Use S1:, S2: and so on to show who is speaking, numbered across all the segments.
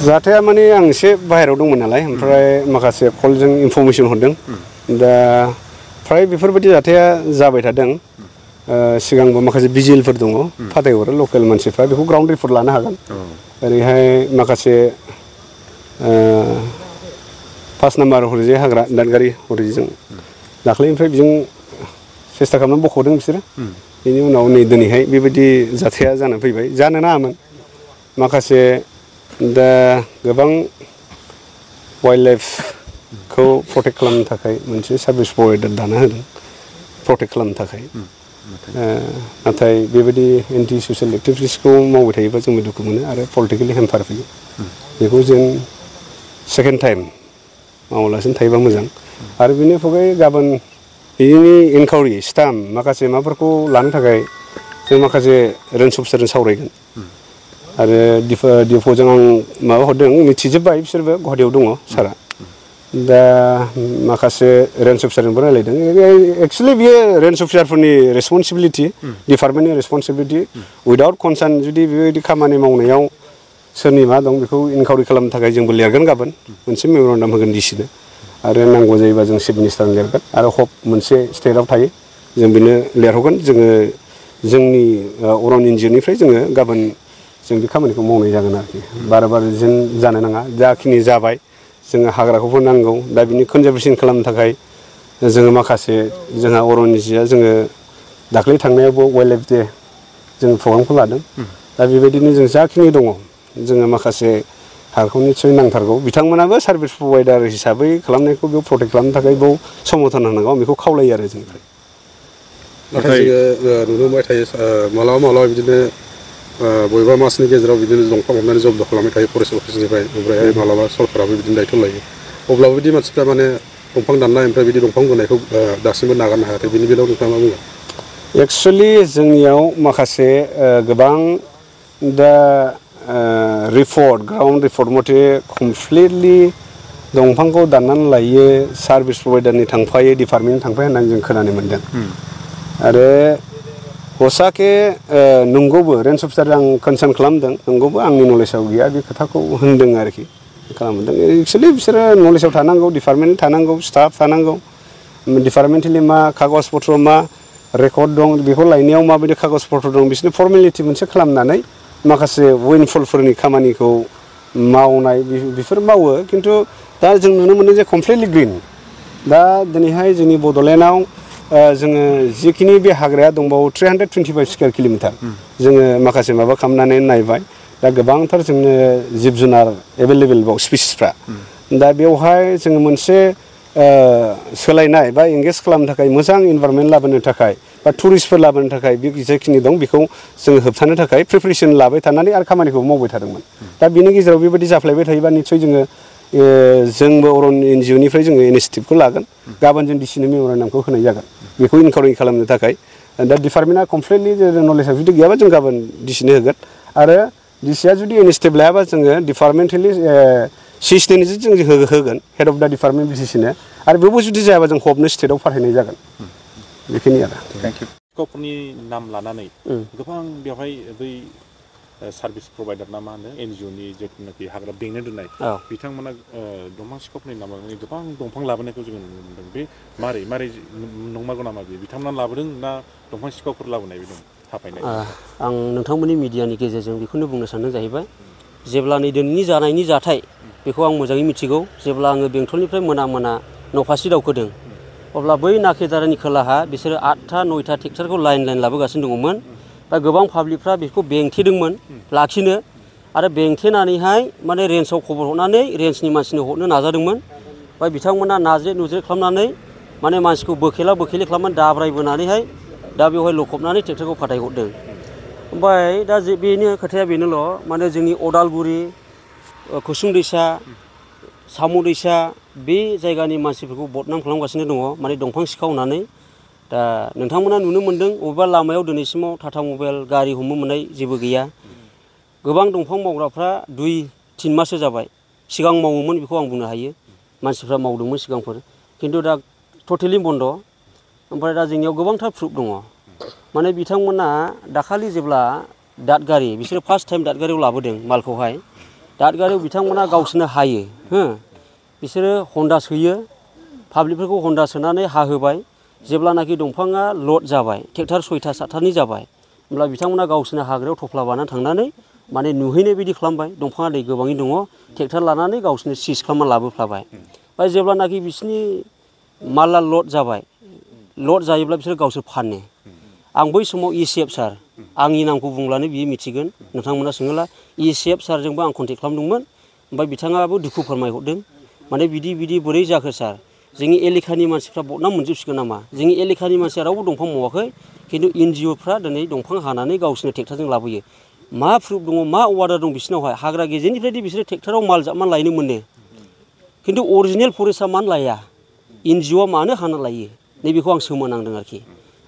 S1: जाथाया माने आं एसे बाहेरायाव दंमोन नालाय ओमफ्राय माखासे कलजों इनफरमेसन हरदों दा फ्राय बेफोरबायदि जाथाया जाबाय थादों सिगांबो माखासे भिजिलफोर दङ फाथायहरो लकेल मानसिफ्रा बेखौ ग्राउन्ड रिपर्ट लानो हागोन ओरैहाय माखासे 5 नाम्बार हरैजाय हाग्रा दादगारि हरैजों दाख्लैनिफ्राय बिजों सेस्था खालामनानै बख'दों बिसोरो बेनि उनाव नै दिनैहाय बेबायदि जाथाया जानानै फैबाय जानो नाङामोन माखासे दा गोबां वाइल्ड लाइफखौ प्रटेक्ट खालामनो थाखाय मोनसे सार्भिस प्रभाइडार दाना होदों प्रटेक्ट खालामनो थाखाय नाथाय बेबायदि एन्टि ससियेल एक्टिभिटिसखौ मावबाय थायोबा जोंबो दुखु मोनो आरो पलिटिकेलि हेम्पार फैयो बेखौ जों सेकेन्ड टाइम मावालासिनो थायोबा मोजां आरो बेनि अनगायै गाबोन बिनि इनकुवारि स्टाम्प माखासे माबाफोरखौ लानो थाखाय जों माखासे रेन्ज अफिसारजों सावरायगोन आरो डिफ'जों आं माबा हरदों मिथिजोब्बाय बिसोरबो गुवाहाटियाव दङ सारा दा माखासे रेन्ज अफिसारजोंबो रायलायदों एक्सुवेलि बियो रेन्ज अफिसारफोरनि रेसपन्सिबिलिटि डिपार्टमेन्टनि रेसपन्सिबिलिटि उइदाउट कनसार्न जुदि बेबायदि खामानि मावनायाव सोरनि मा दं बेखौ इनकुवारि खालामनो थाखाय जोंबो लिरगोन गाबोन मोनसे मेम'रेन्डाम होगोन डिसिनो आरो नांगौ जायोबा जों चिफ मिनिस्टारनो लिरगोन आरो हप मोनसे स्टेटआव थायो जों बेनो लिरहरगोन जोङो जोंनि अरन एनजिअनिफ्राय जोङो गाबोन जों बे खामानिखौ मावनाय जागोन आरोखि बार जों जानो नाङा जाखिनि जाबाय जोङो हाग्राखौबो नांगौ दा बिनि कनजारभेसन खालामनो थाखाय जोङो माखासे जोंहा अरन एनजिअआ जोङो दाख्लै थांनायावबो वाइल्ड लाइफ दे जों प्रग्रामखौ लादों दा बेबायदिनो जों जाखिनि दङ जोङो माखासे हाग्राखौ निस्सय नांथारगौ बिथांमोनाबो सार्भिस प्रभाइडार हिसाबै खालामनायखौ बेयाव प्रटेक्ट खालामनो थाखाय बेयाव समर्थन होनांगौ आं बेखौ खावलायो आरो जोंनिफ्राय
S2: नाथाय जोङो नुनो मोनबाय थायो मालाबा बिदिनो बबेबा मासनि गेजेराव बिदिनो दंफां हमनानै जब्द खालामबाय थायो फरेस्ट अफिसनिफ्राय ओमफ्राय मालाबा सरकाराबो बिदिनो दायथ' लायो अब्लाबो बिदि मानसिफ्रा माने दंफां दाननाय ओमफ्राय बिदि दंफां बोनायखौ दासिमबो नागारनो हायाखै बिनि बेलायाव नोंथाङा मा बुङो
S1: एक्सुवेलि जोंनियाव माखासे गोबां दा रिपर्ट ग्राउन्ड रिपर्ट मथे कमप्लिटलि दंफांखौ दाननानै लायो सार्भिस प्रभाइडारनि थांफायो डिपार्टमेन्टनि थांफायो होननानै जों खोनानो मोन्दों आरो हसाके नंगौबो रेन्ज अफिसार आं कनसार्न खालामदों नंगौबो आंनि नलेजाव गैया बे खोथाखौ होनदों आरोखि खालामदों एक्सुवेलि बिसोरो नलेजाव थानांगौ डिपार्टमेन्ट थानांगौ स्टाफ थानांगौ डिपार्टमेन्टेलि मा कागज पत्र मा रेकर्ड दं बेखौ लायनायाव माबायदि कागज पत्र दं बिसोरनि फर्मेलिटि मोनसे खालामनानै माखासे उइनफुलफोरनि खामानिखौ मावनाय बेफोर मावो खिन्थु दा जों नुनो मोनो जे कमप्लिटलि ग्रिन दा दिनैहाय जोंनि बड'लेण्डआव जोङो जिखिनि बे हाग्राया दंबावो 325 स्कुवेर किल'मिटार जोङो माखासे माबा खालामनानै नायबाय दा गोबांथार जोंनो जिब जुनार एभेलेबेल बाव स्पिसिसफ्रा दा बेवहाय जोङो मोनसे सोलायनाय बा एंगेज खालामनो थाखाय मोजां इनभारमेन्ट लाबोनो थाखाय बा टुरिस्टफोर लाबोनो थाखाय बे जेखिनि दं बेखौ जोङो होबथानो थाखाय प्रिपेरेसन लाबाय थानानै आरो खामानिखौ मावबाय थादोंमोन दा बिनि गेजेराव बेबायदि जाफ्लायबाय थायोबा निस्सय जोङो जोंबो अरन एनजिअनिफ्राय जोङो इनिसियेटिभखौ लागोन गाबोन जों डिसिनो मेम'रेन्डामखौ होनाय जागोन बेखौ इनकारेज खालामनो थाखाय दा डिपार्टमेन्टआ कमप्लिटलि नलेजआ जुदि गैयाबा जों गाबोन डिसिनो होगोन आरो डिसिआ जुदि इनिसियेटिभ लायाबा जोङो डिपार्टमेन्टेलि सिस्टेमनि जों होगोन हेड अफ दा डिपार्टमेन्ट बिसिनो आरो बेवबो जुदि जायाबा जों हबनो स्टेटआव फाथायनाय जागोन बेखिनि आरो
S3: थेंक इउ सिखावफोरनि नाम लानानै गोबां बेवहाय बै सार्भिस प्रभाइडार ना मा होनो एनजिअनि जेथुनाखि हाग्रा बेंनो दोननाय बिथांमोना दंफां सिखावफोरनि नाम लानानै गोबां दंफां लाबोनायखौ जोङो नुनो मोन्दों बे मारै नंमारगौ नामा बे बिथांमोना लाबोदों ना दंफां सिखावफोर लाबोनाय बे दं थाफायनाय
S4: आं नोंथांमोननि मिडियानि गेजेरजों बेखौनो बुंनो सानदों जाहैबाय जेब्ला नै दिनैनि जानायनि जाथाय बेखौ आं मोजाङै मिथिगौ जेब्ला आङो बेंटलनिफ्राय मोना न'फारसे दावखोदों अब्ला बै नाकेदारानि खोलाहा बिसोरो 8था 9था ट्रेक्टरखौ लाइन लाबोगासिनो दङमोन दा गोबां पाब्लिकफ्रा बेखौ बेंथेदोंमोन लाखिनो आरो बेंथेनानैहाय माने रेन्जआव खबर हरनानै रेन्जनि मानसिनो हरनो नाजादोंमोन ओमफ्राय बिथांमोना नाज्रे नुज्रे खालामनानै माने मानसिखौ बोखेला खालामनानै दाब्रायबोनानैहाय दा बेवहाय लखबनानै ट्रेक्टरखौ फाथायहरदों ओमफ्राय दा बेनि खोथाया बेनोल' माने जोंनि अदालगुरि कुसुं दैसा साम' दैसा बे जायगानि मानसिफोरखौ बदनाम खालामगासिनो दङ माने दंफां सिखाव होननानै दा नोंथांमोना नुनो मोन्दों बबेबा लामायाव दिनैसिमाव टाटा मबाइल गारि हमनो मोननाय जेबो गैया गोबां दंफां मावग्राफ्रा 2-3 माससो जाबाय सिगां मावोमोन बेखौ आं बुंनो हायो मानसिफ्रा मावदोंमोन सिगांफोर खिन्थु दा टटेलि बन्द ओमफ्राय दा जोंनियाव गोबांथार प्रुफ दङ माने बिथांमोना दाखालि जेब्ला दादगारि बिसोरो फार्स्ट टाइम दादगारियाव लाबोदों मालखौहाय दादगारियाव बिथांमोना गावसोरनो हायो हो बिसोरो हन्दा सोयो पाब्लिकफोरखौ हन्दा सोनानै हाहोबाय जेब्लानाखि दंफाङा लड जाबाय ट्रेक्टर 6था 7थानि जाबाय होमब्ला बिथांमोना गावसोरनो हाग्रायाव थफ्ला बानानै थांनानै माने नुहैनाय बायदि खालामबाय दंफाङा दै गोबाङै दङ ट्रेक्टर लानानै गावसोरनो सिज खालामना लाबोफ्लाबाय ओमफ्राय जेब्लानाखि बिसोरनि माला लड जाबाय लड जायोब्ला बिसोर गावसोर फानो आं बै समाव ECF सार आंनि नामखौ बुंब्लानो बियो मिथिगोन नोंथांमोना सोङोला ECF सारजोंबो आं कन्टेक्ट खालामदोंमोन ओमफ्राय बिथाङाबो दुखु फोरमायहरदों माने बिदि बोरै जाखो सार जोंनि एलेखानि मानसिफ्रा बदनाम मोनजोबसिगोन नामा जोंनि एलेखानि मानसिया रावबो दंफां मावाखै खिन्थु NGOफ्रा दिनै दंफां हानानै गावसोरनो ट्रेक्टरजों लाबोयो मा प्रुफ दङ मा अर्डार दं बिसिनावहाय हाग्रा गेजेरनिफ्रायदि बिसोरो ट्रेक्टराव माल जाबनानै लायनो मोनो खिन्थु अरिजिनेल फरेस्टआ मानो लाया NGOआ मानो हाना लायो नैबेखौ आं सोमोनांदों आरोखि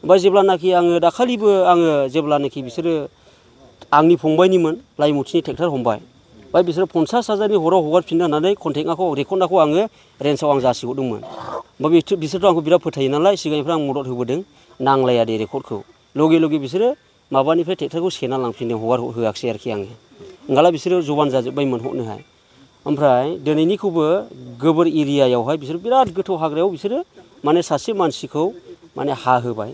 S4: ओमफ्राय जेब्लानाखि आङो दाखालिबो आङो जेब्लानाखि बिसोरो आंनि फंबायनिमोन लाइमुथिनि ट्रेक्टर हमबाय ओमफ्राय बिसोरो 50,000नि हराव हगारफिननो होननानै कन्टेक्टखौ रेकर्डखौ आङो रेन्जआव आं जासिहरदोंमोन ओमफ्राय बिसोरथ' आंखौ बिराद फोथायो नालाय सिगांनिफ्राय आं मदद होबोदों नांलाया दे रेकर्डखौ लगे बिसोरो माबानिफ्राय ट्रेक्टरखौ सेना लांफिनदों हगार होआखिसै आरोखि आङो ओंखाला बिसोरो जबान जाजोब्बायमोन हरनोहाय ओमफ्राय दिनैनिखौबो गोबोर एरियायावहाय बिसोर बिराद गोथौ हाग्रायाव बिसोरो माने सासे मानसिखौ माने हाहोबाय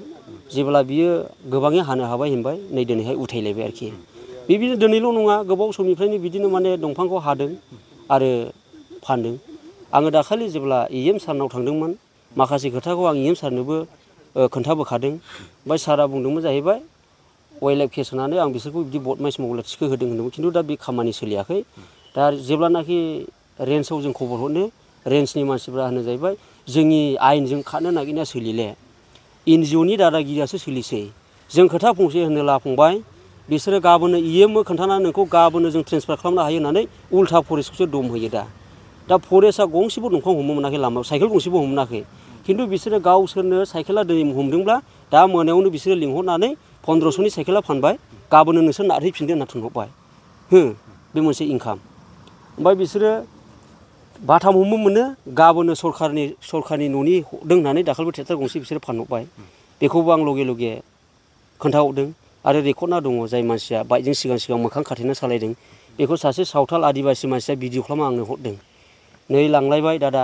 S4: जेब्ला बियो गोबाङै हानो हाबाय होनबाय नै दिनैहाय उथायलायबाय आरोखि बिदिनो दिनैल' नङा गोबाव समनिफ्रायनो बिदिनो माने दंफांखौ हादों आरो फानदों आङो दाखालि जेब्ला EM सारनाव थांदोंमोन माखासे खोथाखौ आं EM सारनोबो खोन्थाबोखादों ओमफ्राय सारा बुंदोंमोन जाहैबाय वाइल्ड लाइफ केस होनानै आं बिसोरखौ बिदि बदमाइस मावला थिखो होदों होनदोंमोन खिन्थु दा बे खामानि सोलियाखै दा जेब्लानाखि रेन्जआव जों खबर हरनो रेन्जनि मानसिफ्रा होनो जाहैबाय जोंनि आयेनजों खारनो नागिरनाया सोलिले NGOनि दादागिरियासो सोलिसै जों खोथा फंसे होनोला फंबाय बिसोरो गाबोनो EMनो खोन्थानानै नोंखौ गाबोनो जों ट्रेन्सफार खालामनो हायो होननानै उल्था फरेस्टखौसो दम होयो दा फरेस्टआ गंसेबो दंफां हमनो मोनाखै लामायाव साइकेल गंसेबो हमनो मोनाखै खिन्थु बिसोरो गावसोरनो साइकेला दिनै हमदोंब्ला दा मोनायावनो बिसोरो लिंहरनानै 1500नि साइकेला फानबाय गाबोनो नोंसोर नारहैफिनदो होनना थुनहरबाय बे मोनसे इनकाम ओमफ्राय बिसोरो बाथाम हमनो मोनो गाबोनो सरखारनि न'नि हरदों होननानै दाखालिबो ट्रेक्टर गंसे बिसोरो फानहरबाय बेखौबो आं लगे खोन्थाहरदों आरो रेकर्डना दङ जाय मानसिया बाइकजों सिगां मोखां खाथेना सालायदों बेखौ सासे सावथाल आदिबासि मानसिया भिडिअ खालामना आंनो हरदों नै लांलायबाय दादा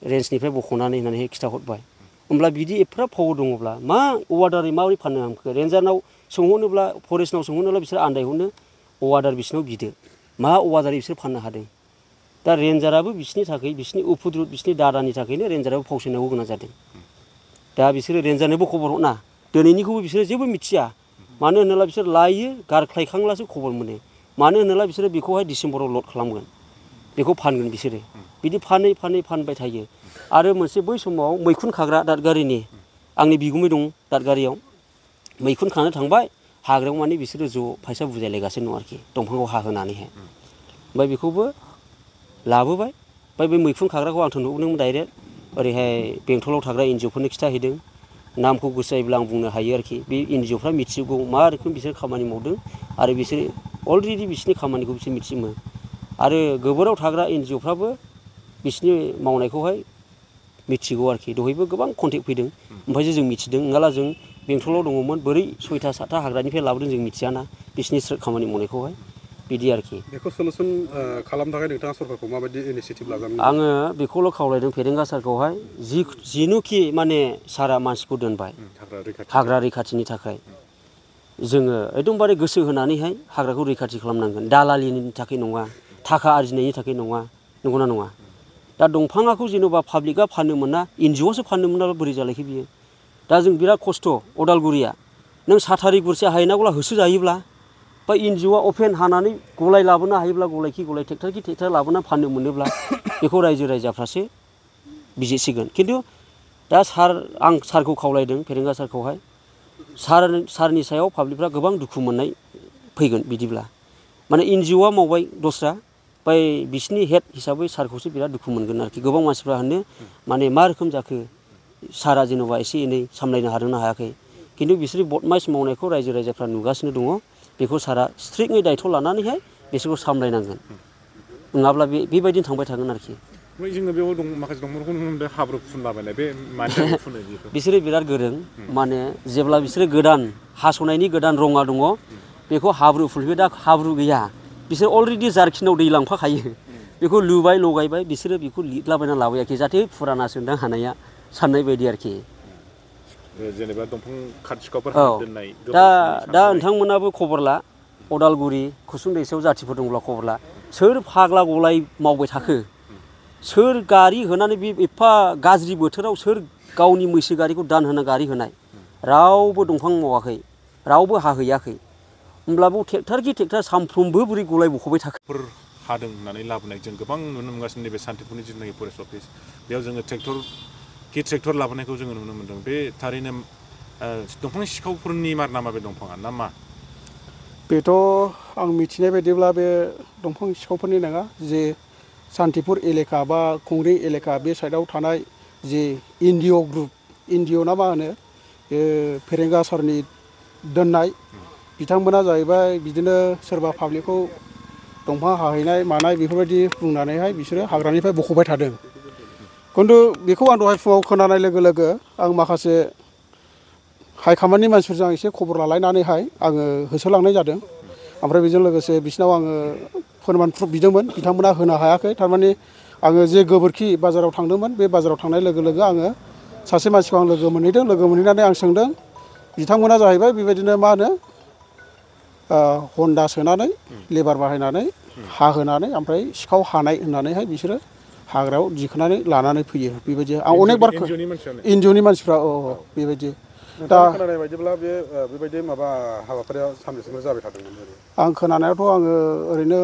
S4: रेन्जनिफ्राय बख'नानै होननानै खिथाहरबाय होमब्ला बिदि एफा पावार दङब्ला मा अर्डारै माबोरै फाननो हांखो रेन्जारनाव सोंहरनोब्ला फरेस्टनाव सोंहरनोब्ला बिसोर आन्दायहरनो अर्डार बिसिनाव बिदो मा अर्डारै बिसोर फाननो हादों दा रेन्जाराबो बिसिनि थाखाय बिसिनि उफुद्रुद बिसिनि दादानि थाखायनो रेन्जाराबो फावसायनांगौ गोनां जादों दा बिसोरो रेन्जारनोबो खबर हरना दिनैनिखौबो बिसोरो जेबो मिथिया मानो होनोब्ला बिसोर लायो गारख्लायखांब्लासो खबर मोनो मानो होनोब्ला बिसोरो बेखौहाय डिसेम्बराव लड खालामगोन बेखौ फानगोन बिसोरो बिदि फानै फानबाय थायो आरो मोनसे बै समाव मैखुन खाग्रा दादगारिनि आंनि बिगुमै दं दादगारियाव मैखुन खानो थांबाय हाग्रायाव माने बिसोरो ज' फैसा बुजायलायगासिनो दं आरोखि दंफांखौ हाहोनानैहाय ओमफ्राय बेखौबो लाबोबाय ओमफ्राय बे मैखुन खाग्राखौ आं थोनहरदोंमोन डाइरेक्ट ओरैहाय बेंटलाव थाग्रा NGOफोरनो खिथाहैदों नामखौ गोसो जायोब्ला आं बुंनो हायो आरोखि बे NGOफ्रा मिथिगौ मा रोखोम बिसोर खामानि मावदों आरो बिसोर अलरेडि बिसोरनि खामानिखौ बिसोर मिथियोमोन आरो गोबोराव थाग्रा NGOफ्राबो बिसोरनि मावनायखौहाय मिथिगौ आरोखि दहायबो गोबां कन्टेक्ट फैदों ओमफ्रायसो जों मिथिदों नङाब्ला जों बेंटलाव दङमोन बोरै 6था 7था हाग्रानिफ्राय लाबोदों जों मिथियाना बिसोरनि खामानि मावनायखौहाय बिदि आरोखि
S2: बेखौ सलुसन खालामनो थाखाय नोंथाङा सरकारखौ माबायदि इनिसिएटिभ लागोन
S4: आङो बेखौल' खावलायदों फेरेंगा सारखौहाय जिनुखि माने सारा मानसिखौ दोनबाय हाग्रा रैखाथिनि थाखाय जोङो एकदमबारे गोसो होनानैहाय हाग्राखौ रैखाथि खालामनांगोन दालालिनि थाखाय नङा थाखा आरजिनायनि थाखाय नङा नंगौना नङा दा दंफाङाखौ जेन'बा पाब्लिकआ फाननो मोना NGOआसो फाननो मोनाब्ला बोरै जालायखो बियो दा जों बिराद खस्थ' अदालगुरिया नों साथारि गुरसे हायनांगौला होसोजायोब्ला बा NGOआ अपेन हानानै गलाय लाबोनो हायोब्ला गलायखि गलाय ट्रेक्टर लाबोनानै फाननो मोनोब्ला बेखौ रायजो राजाफ्रासो बिजिरसिगोन खिन्थु दा आं सारखौ खावलायदों फेरेंगा सारखौहाय सारनि सायाव पाब्लिकफ्रा गोबां दुखु मोननाय फैगोन बिदिब्ला माने NGOआ मावबाय दस्रा ओमफ्राय बिसिनि हेड हिसाबै सारखौसो बिराद दुखु मोनगोन आरोखि गोबां मानसिफ्रा होनो माने मा रोखोम जाखो सारा जेन'बा एसे एनै सामलायनो हादोंना हायाखै खिन्थु बिसोरनि बदमाइस मावनायखौ रायजो राजाफ्रा नुगासिनो दङ बेखौ सारा स्ट्रिक्टयै दायथ' लानानैहाय बिसोरखौ सामलायनांगोन नङाब्ला बेबायदिनो थांबाय थागोन आरोखि
S3: जोङो बेयाव माखासे दंफांफोरखौ नुनो मोनदों हाब्रु फुनलाबायनाय बे मानि थाखाय फुनो
S4: बिसोरो बिराद गोरों माने जेब्ला बिसोरो गोदान हास'नायनि गोदान रङा दङ बेखौ हाब्रु फुनफैयो दा हाब्रु गैया बिसोर अलरेडि जारखिनाव दै लांफाखायो बेखौ लुबाय लगायबाय बिसोरो बेखौ लिरलाबायना लाबोयाखै जाहाथे फुराना सोदां हानाया साननाय बायदि आरोखि
S3: जेनेबा दंफां खाथिखावफोर दोननाय
S4: दा नोंथांमोनाबो खबर ला अदालगुरि खुसुं दैसायाव जाथिफोर दंब्ला खबर ला सोर फाग्ला गलाय मावबाय थाखो सोर गारि होनानै बे एफा गाज्रि बोथोराव सोर गावनि मैसो गारिखौ दान होना गारि होनाय रावबो दंफां मावाखै रावबो हाहैयाखै होमब्लाबो ट्रेक्टर सानफ्रोमबो बोरै गलाय बख'बाय थाखो
S3: हादों होननानै लाबोनाय जों गोबां नुनो मोनगासिनो नैबे सान्तिपुरनि जिथुनाखि फरेस्ट अफिस बेयाव जोङो ट्रेक्टर लाबोनायखौ जोङो नुनो मोन्दों बे थारैनो दंफां सिखावफोरनि मार नामा बे दंफाङा ना मा
S5: बेथ' आं मिथिनाय बायदिब्ला बे दंफां सिखावफोरनि नङा जे सान्तिपुर एलेखा बा खुंग्रिं एलेखा बे साइडआव थानाय जे NGO ग्रुप NGO ना मा होनो बे फेरेंगा सारनि दोननाय बिथांमोना जाहैबाय बिदिनो सोरबा पाब्लिकखौ दंफां हाहैनाय मानाय बेफोरबायदि बुंनानैहाय बिसोरो हाग्रानिफ्राय बख'बाय थादों खिन्थु बेखौ आं दहाय फुङाव खोनानाय लोगो लोगो आं माखासे हाइकामान्डनि मानसिफोरजों एसे खबर लालायनानैहाय आङो होसोलांनाय जादों ओमफ्राय बेजों लोगोसे बिसिनाव आङो फोरमान प्रुफ बिदोंमोन बिथांमोना होनो हायाखै थारमाने आङो जे गोबोरखि बाजाराव थांदोंमोन बे बाजाराव थांनाय लोगो लोगो आङो सासे मानसिखौ आं लोगो मोनहैदों लोगो मोनहैनानै आं सोंदों बिथांमोना जाहैबाय बेबायदिनो मा होनो हन्दा सोनानै लेबार बाहायनानै हाहोनानै ओमफ्राय सिखाव हानाय होननानैहाय बिसोरो हाग्रायाव दिखोनानै लानानै फैयो बेबायदि आं अनेक बार NGOनि मानसिफ्रा बेबायदि
S2: दा खोनानाय बायदिब्ला बेबायदि माबा हाबाफारिया सानबेसेनिफ्राय जाबाय थादोंमोन
S5: आं खोनानायावथ' आङो ओरैनो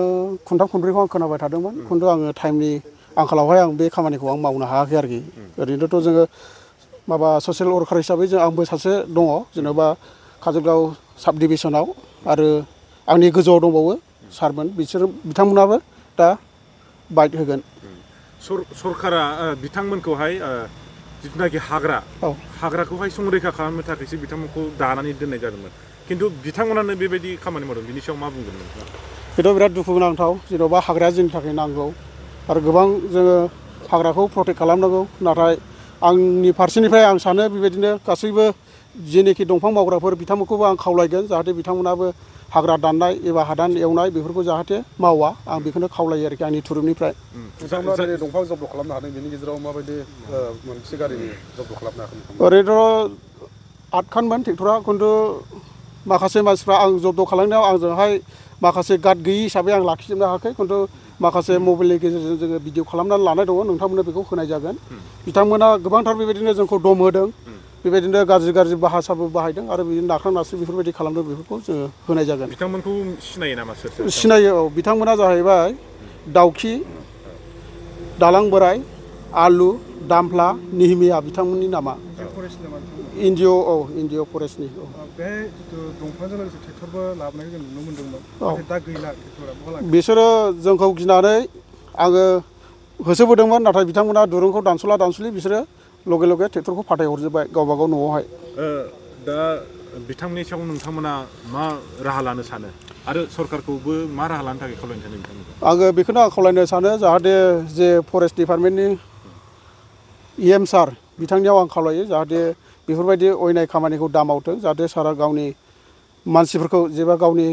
S5: खुनथाम खुनब्रैखौ आं खोनाबाय थादोंमोन खिन्थु आङो टाइमनि आंखालावहाय आं बे खामानिखौ आं मावनो हायाखै आरोखि ओरैनोथ' जोङो माबा ससियेल वर्कार हिसाबै आंबो सासे दङ जेनेबा काजलगाव साब डिभिसनाव आरो आंनि गोजौआव दंबावो सारमोन बिथांमोनाबो दा बाइट होगोन
S3: सरकारा बिथांमोनखौहाय जिथुनाखि हाग्राखौहाय संरैखा खालामनो थाखायसो बिथांमोनखौ दानानै दोननाय जादोंमोन खिन्थु बिथांमोनानो बेबायदि खामानि मावदों बिनि सायाव मा बुंगोन नोंथाङा
S5: बेथ' बिराद दुखु गोनांथाव जेन'बा हाग्राया जोंनि थाखाय नांगौ आरो गोबां जोङो हाग्राखौ प्रटेक्ट खालामनांगौ नाथाय आंनि फारसेनिफ्राय आं सानो बेबायदिनो गासैबो जेनोखि दंफां मावग्राफोर बिथांमोनखौबो आं खावलायगोन जाहाथे बिथांमोनाबो हाग्रा दाननाय एबा हादान एवनाय बेफोरखौ जाहाथे मावा आं बेखौनो खावलायो आरोखि आंनि थुरुबनिफ्राय
S2: बिथांमोना दिनै दंफां जब्द खालामनो हादों बेनि गेजेराव माबायदि मोनसे गारिनि जब्द खालामनो हागोन
S5: ओरैनोथ' 8 खानमोन ट्रेक्टरा खिन्थु माखासे मानसिफ्रा आं जब्द खालामनायाव आंजोंहाय माखासे गार्ड गैयि हिसाबै आं लाखिजोबनो हायाखै खिन्थु माखासे मबाइलनि गेजेरजों जोङो भिडिअ खालामनानै लानाय दङ नोंथांमोननो बेखौ होनाय जागोन बिथांमोना गोबांथार बेबायदिनो जोंखौ दम होदों बेबायदिनो गाज्रि भाषाबो बाहायदों आरो बिदिनो नाख्रां नासि बेफोरबायदि खालामदों बेफोरखौ जोङो होनाय जागोन
S3: बिथांमोनखौ सिनायो नामा सोर
S5: सिनायो बिथांमोना जाहैबाय दाउखि दालां बोराय आलु दामफ्ला निहिमिया बिथांमोननि नामा NGO फरेस्टनि
S2: बे दंफांजों लोगोसे ट्रेक्टरबो लाबोनायखौ जों नुनो मोन्दोंमोन दा गैला ट्रेक्टरा
S5: बिसोरो जोंखौ गिनानै आङो होसोबोदोंमोन नाथाय बिथांमोना दुरुंखौ दानस'लि बिसोरो लगे ट्रेक्टरखौ फाथायहरजोब्बाय गावबागाव न'आवहाय
S3: दा बिथांनि सायाव नोंथांमोना मा राहा लानो सानो आरो सरकारखौबो मा राहा लानो थाखाय खावलायनो सानो बिथांमोनखौ
S5: आङो बेखौनो आं खावलायनो सानो जाहाथे जे फरेस्ट डिपार्टमेन्टनि EM सार बिथांनियाव आं खावलायो जाहाथे बेफोरबायदि अयनाय खामानिखौ दामावथों जाहाथे सारा गावनि मानसिफोरखौ जेबा गावनि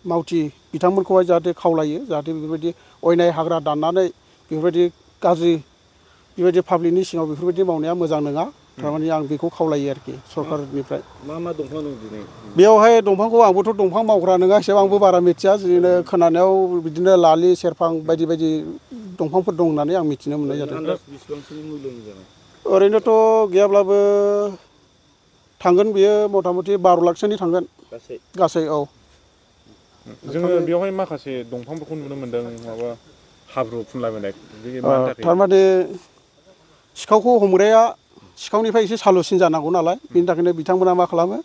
S5: मावथि बिथांमोनखौहाय जाहाथे खावलायो जाहाथे बेफोरबायदि अयनाय हाग्रा दाननानै बेफोरबायदि गाज्रि बेबायदि पाब्लिकनि सिङाव बेफोरबायदि मावनाया मोजां नङा थारमाने आं बेखौ खावलायो आरोखि सरकारनिफ्राय
S3: मा दंफां दं दिनै
S5: बेयावहाय दंफांखौ आंबोथ' दंफां मावग्रा नङा हिसाबै आंबो बारा मिथिया बिदिनो खोनानायाव बिदिनो लालि सेरफां बायदि दंफांफोर दं होननानै आं मिथिनो मोननाय जादों ओरैनोथ' गैयाब्लाबो थांगोन बियो मथा मथि 12 लाखसोनि थांगोन गासै
S3: जोङो बेवहाय माखासे दंफांफोरखौ नुनो मोन्दों माबा हाब्रु फुनलाबायनाय
S5: थारमाने सिखावखौ हमग्राया सिखावनिफ्राय एसे सालुसिन जानांगौ नालाय बिनि थाखायनो बिथांमोना मा खालामो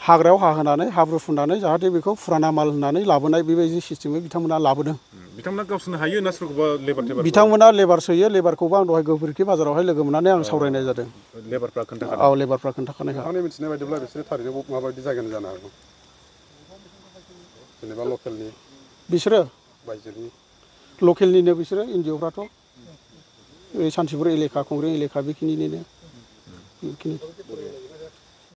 S5: हाग्रायाव हाहोनानै हाब्रु फुननानै जाहाथे बेखौ फुराना माल होननानै लाबोनाय बेबायदि सिस्टेमै बिथांमोना लाबोदों
S3: बिथांमोना गावसोरनो हायो ना सोरखौबा लेबार
S5: बिथांमोना लेबार सोयो लेबारखौबो आं दहाय गोबोरखि बाजारावहाय लोगो मोननानै आं सावरायनाय जादों
S3: लेबारफ्रा खोन्थाखादों
S5: लेबारफ्रा खोन्थाखानाय
S2: आंनि मिथिनाय बायदिब्ला बिसोरो थारैनो माबायदि जायगानि जानो हागौ जेनेबा लकेलनि
S5: बिसोरो
S2: बायजोनि
S5: लकेलनिनो बिसोरो NGOफ्राथ' सान्तिपुर एलेखा खुंग्रिं एलेखा बेखिनिनिनो